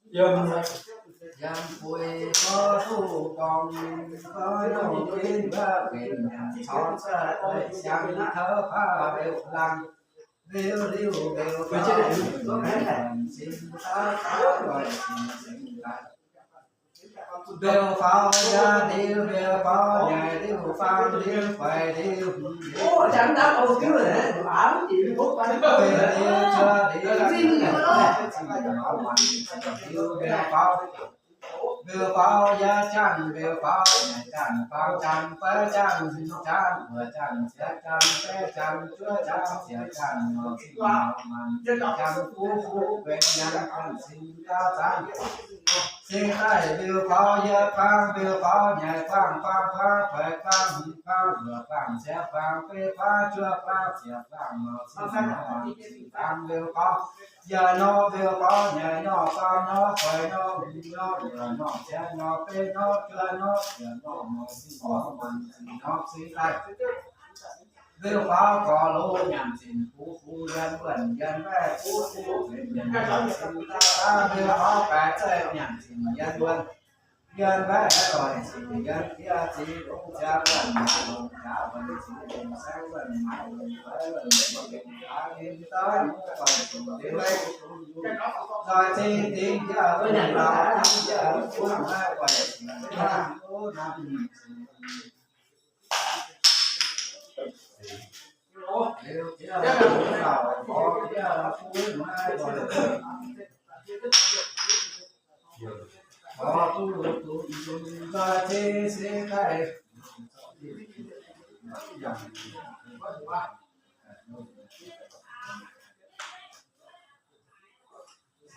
Yiem, yiem buix gorx duqv gorngv, gorngv nongh ginv wuov benx nyanc corc cuotv siang taux paav liuz laangh, liuz liuz liuz gorngv sin daaih daaih loih sin sin daaih. Mbiauz faaux yaac liuz, mbiauz faaux nyaic liuz, faang liuz, faix liuz, hmz liuz, liuz, liuz, liuz, mbiauz faaux, mbiauz faaux yaac jangh, mbiauz faaux nyaic jangh, faang jangh, feix jangh, hmz jangh, buoz jangh, cietv jangh, betv jangh, juov jangh, ziepc jangh, mouc zinh mouc maanc zinh jangh, fuqv fuqv benx nyanc jangh, sin jangh, sin daaih mbiauz faaux yietc faang, mbiauz faaux nyeic faang, faang faaux feix faang, hmz faaux luoqc faang, cietv faaux betv faaux, juov faaux ziepc faaux, mouc zinh mouc maanc zinh faang, mbiauz faaux yietc norm, mbiauz faaux nyeic norm, faam norm, feix norm, hmz norm, luoqc norm, cietv norm, betv norm, juov norm, ziepc norm, mouc zinh mouc maanc zinh norm, sin daaih mbiauz faaux gorx-loz nyanc zinh, fuqv fuqv yiem wuonh yiem baeqc, fuqv fuqv benx nyanc sin daaih daaih, mbiauz faaux baeqc zeiv nyanc zinh yiem wuonh yiem baeqc, doic zinh yiem fiev zinh longc ziangx wuonh maaiz longc jaax wuonh zinh longc saeng wuonh maaiz longc feix wuonh longc jaax yiem daaih, doic zinh liuz nzoih zinh dingc jiex wuov nyanc lauh dingc jiex wuov naaiv, doic zinh jiex wuov naaiv.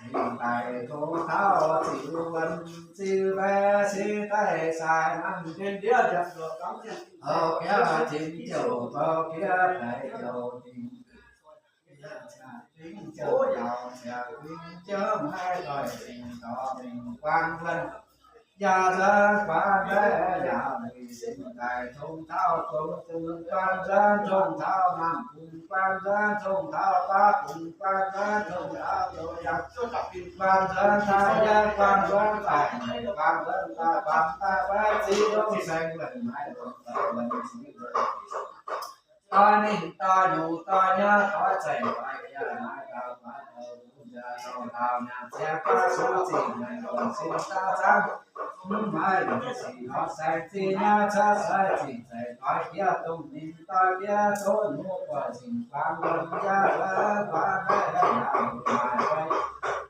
Singx daic tong taux ziux wuonh ziux mbaeqv, singx daic sai nanv dien ndiev, houv biauv tin jouh, houv biauv daic jouh dingc, fingx jouh yaac ziangx fingx jouh maiv doic, fingx dorh mingh guaan wuonh. Yaac nzuonx guaan mbaeqv yaac muic, singx daic tong taux gong zunc guaan nzuonx, tong taux naamh bung guaan nzuonx, tong taux baav bung guaan nzuonx, tong taux zoux yangh guaan nzuonx, daaih yaac guaan nzuonx, daaih guaan nzuonx, daaih baamz daaih baeqv ziux longc saeng wuonh maaiz longc feix wuonh ziux. Doix ninh doix nungz doix nyauv doix zeiv doix yaac naaiv gauh doix douh bun jaax dorngh taux nyaanh ziex baav suv zinh nyaanh longc sin daav zaangv. Mv maaih longc sic hnoi saeng zinh nyauv cuotv sai zinh zeiv doix fiev dongh ninh doix fiev zoqv nungv doix zinh guaan wuonh jaax wuov guaan mbaeqv yaac maaih gueix,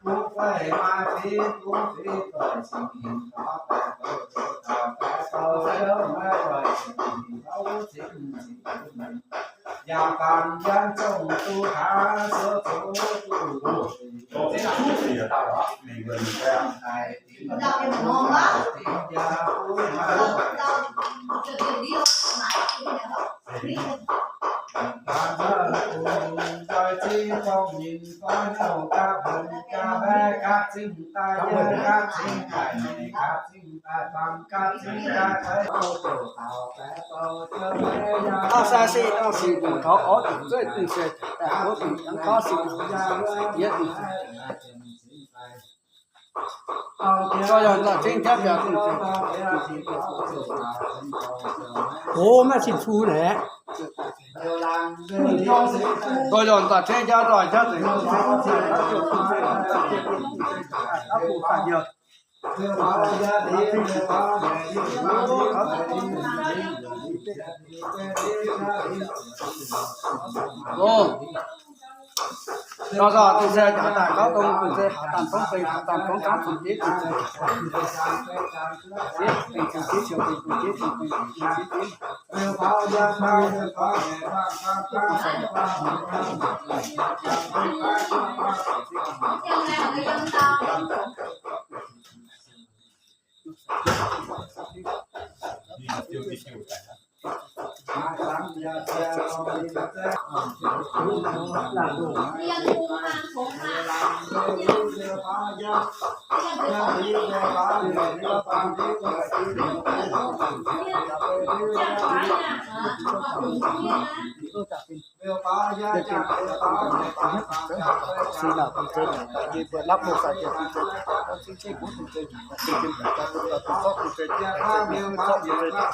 guv gueix maaih fingx, guv fingx doix zinh hinc doix baeqc bouh zoux taux baeqc bouh ziouv maiv doix zinh hinc doix wuov zinh zinh yaac bangc yiem zongh duqv haaix zoux zoux duqv. Aa, sai se nor sic dongh taux orv dungc zueiv dungc se daaih orv dungc jangx gorngv sic dongh yie dungc. Zoih yaac nzoih zingv jauv biaux dungc se. Ov, maiv cin-fu naaic. Doix lornc za'gengh jaa doic jaa zengc. Loh, loh, loh, dongh se jaax daaih gauv dong, dongh se haaix daan gorngv bengx haaix daan gorngv, gaanv zuqc jeiv dongh se jaax daaih, jeiv bengx zuqc jeiv, ciouc bengx zuqc jeiv, ciouc bengx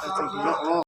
zuqc jeiv.